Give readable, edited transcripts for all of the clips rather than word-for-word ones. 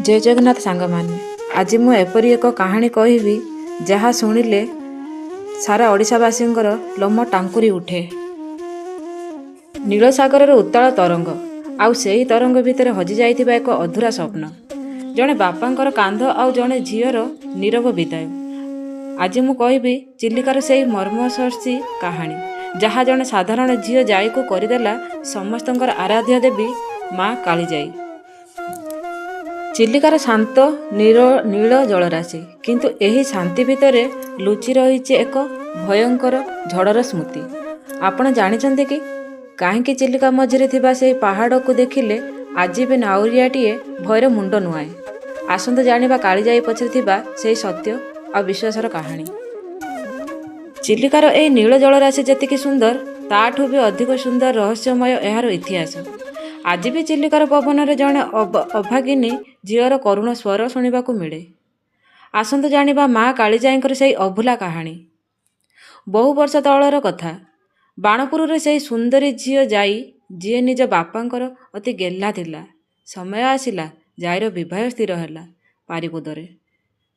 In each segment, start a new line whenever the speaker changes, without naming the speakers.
ଜୟ ଜଗନ୍ନାଥ ସାଙ୍ଗମାନେ, ଆଜି ମୁଁ ଏପରି ଏକ କାହାଣୀ କହିବି ଯାହା ଶୁଣିଲେ ସାରା ଓଡ଼ିଶାବାସୀଙ୍କର ଲୋମ ଟାଙ୍କୁରି ଉଠେ। ନୀଳସାଗରର ଉତ୍ତାଳ ତରଙ୍ଗ ଆଉ ସେହି ତରଙ୍ଗ ଭିତରେ ହଜିଯାଇଥିବା ଏକ ଅଧୁରା ସ୍ୱପ୍ନ, ଜଣେ ବାପାଙ୍କର କାନ୍ଦ ଆଉ ଜଣେ ଝିଅର ନୀରବ ବିଦାୟ। ଆଜି ମୁଁ କହିବି ଚିଲିକାର ସେହି ମର୍ମସ୍ପର୍ଶୀ କାହାଣୀ, ଯାହା ଜଣେ ସାଧାରଣ ଝିଅ ଜାଇକୁ କରିଦେଲା ସମସ୍ତଙ୍କର ଆରାଧ୍ୟ ଦେବୀ ମା କାଳିଜାଇ। ଚିଲିକାର ଶାନ୍ତ ନୀଳ ଜଳରାଶି, କିନ୍ତୁ ଏହି ଶାନ୍ତି ଭିତରେ ଲୁଚି ରହିଛି ଏକ ଭୟଙ୍କର ଝଡ଼ର ସ୍ମୃତି। ଆପଣ ଜାଣିଛନ୍ତି କି କାହିଁକି ଚିଲିକା ମଝିରେ ଥିବା ସେହି ପାହାଡ଼କୁ ଦେଖିଲେ ଆଜି ବି ନାଉରିଆଟିଏ ଭୟରେ ମୁଣ୍ଡ ନୁଆଁଏ? ଆସନ୍ତୁ ଜାଣିବା କାଳିଜାଇ ପଛରେ ଥିବା ସେହି ସତ୍ୟ ଆଉ ବିଶ୍ୱାସର କାହାଣୀ। ଚିଲିକାର ଏହି ନୀଳ ଜଳରାଶି ଯେତିକି ସୁନ୍ଦର, ତାଠୁ ବି ଅଧିକ ସୁନ୍ଦର ରହସ୍ୟମୟ ଏହାର ଇତିହାସ। ଆଜି ବି ଚିଲିକାର ପବନରେ ଜଣେ ଅଭାଗିନୀ ଝିଅର କରୁଣ ସ୍ୱର ଶୁଣିବାକୁ ମିଳେ। ଆସନ୍ତୁ ଜାଣିବା ମା କାଳିଜାଇଙ୍କର ସେହି ଅଭୁଲା କାହାଣୀ। ବହୁ ବର୍ଷ ତଳର କଥା। ବାଣପୁରରେ ସେହି ସୁନ୍ଦରୀ ଝିଅ ଜାଇ, ଯିଏ ନିଜ ବାପାଙ୍କର ଅତି ଗେହ୍ଲା ଥିଲା। ସମୟ ଆସିଲା, ଜାଇର ବିବାହ ସ୍ଥିର ହେଲା ପାରିକୁଦରେ।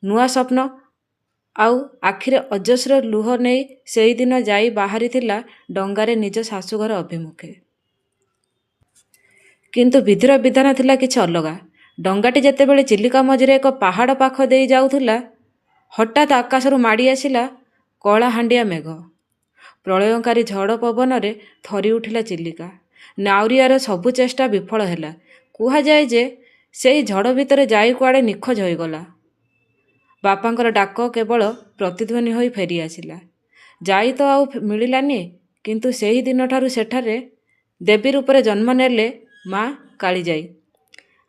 ନୂଆ ସ୍ୱପ୍ନ ଆଉ ଆଖିରେ ଅଜସ୍ର ଲୁହ ନେଇ ସେଇଦିନ ଜାଇ ବାହାରିଥିଲା ଡଙ୍ଗାରେ ନିଜ ଶାଶୁଘର ଅଭିମୁଖେ। କିନ୍ତୁ ବିଧିର ବିଧାନ ଥିଲା କିଛି ଅଲଗା। ଡଙ୍ଗାଟି ଯେତେବେଳେ ଚିଲିକା ମଝିରେ ଏକ ପାହାଡ଼ ପାଖ ଦେଇ ଯାଉଥିଲା, ହଠାତ୍ ଆକାଶରୁ ମାଡ଼ି ଆସିଲା କଳାହାଣ୍ଡିଆ ମେଘ। ପ୍ରଳୟଙ୍କାରୀ ଝଡ଼ ପବନରେ ଥରି ଉଠିଲା ଚିଲିକା। ନାଉରିଆର ସବୁ ଚେଷ୍ଟା ବିଫଳ ହେଲା। କୁହାଯାଏ ଯେ ସେହି ଝଡ଼ ଭିତରେ ଜାଇ କୁଆଡ଼େ ନିଖୋଜ ହୋଇଗଲା। ବାପାଙ୍କର ଡାକ କେବଳ ପ୍ରତିଧ୍ୱନି ହୋଇ ଫେରିଆସିଲା। ଜାଇ ତ ଆଉ ମିଳିଲାନି, କିନ୍ତୁ ସେହି ଦିନଠାରୁ ସେଠାରେ ଦେବୀ ରୂପରେ ଜନ୍ମ ନେଲେ ମା କାଳିଜାଇ।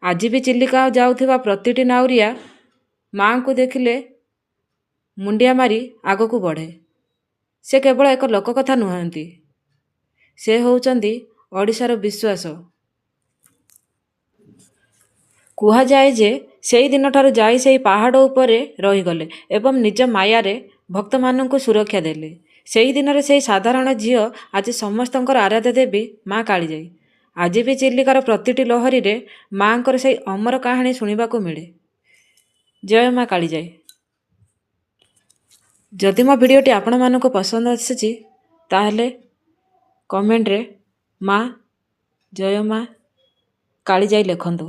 ଆଜି ବି ଚିଲିକା ଯାଉଥିବା ପ୍ରତିଟି ନାଉରିଆ ମାଆଙ୍କୁ ଦେଖିଲେ ମୁଣ୍ଡିଆ ମାରି ଆଗକୁ ବଢ଼େ। ସେ କେବଳ ଏକ ଲୋକକଥା ନୁହନ୍ତି, ସେ ହେଉଛନ୍ତି ଓଡ଼ିଶାର ବିଶ୍ୱାସ। କୁହାଯାଏ ଯେ ସେହି ଦିନଠାରୁ ଜାଇ ସେହି ପାହାଡ଼ ଉପରେ ରହିଗଲେ ଏବଂ ନିଜ ମାୟାରେ ଭକ୍ତମାନଙ୍କୁ ସୁରକ୍ଷା ଦେଲେ। ସେହି ଦିନର ସେହି ସାଧାରଣ ଝିଅ ଆଜି ସମସ୍ତଙ୍କର ଆରାଧ୍ୟ ଦେବୀ ମା କାଳିଜାଇ। ଆଜି ବି ଚିଲିକାର ପ୍ରତିଟି ଲହରୀରେ ମାଆଙ୍କର ସେହି ଅମର କାହାଣୀ ଶୁଣିବାକୁ ମିଳେ। ଜୟ ମା କାଳିଜାଇ। ଯଦି ମୋ ଭିଡ଼ିଓଟି ଆପଣମାନଙ୍କୁ ପସନ୍ଦ ଆସିଛି, ତାହେଲେ କମେଣ୍ଟରେ ମା ଜୟ ମା କାଳିଜାଇ ଲେଖନ୍ତୁ।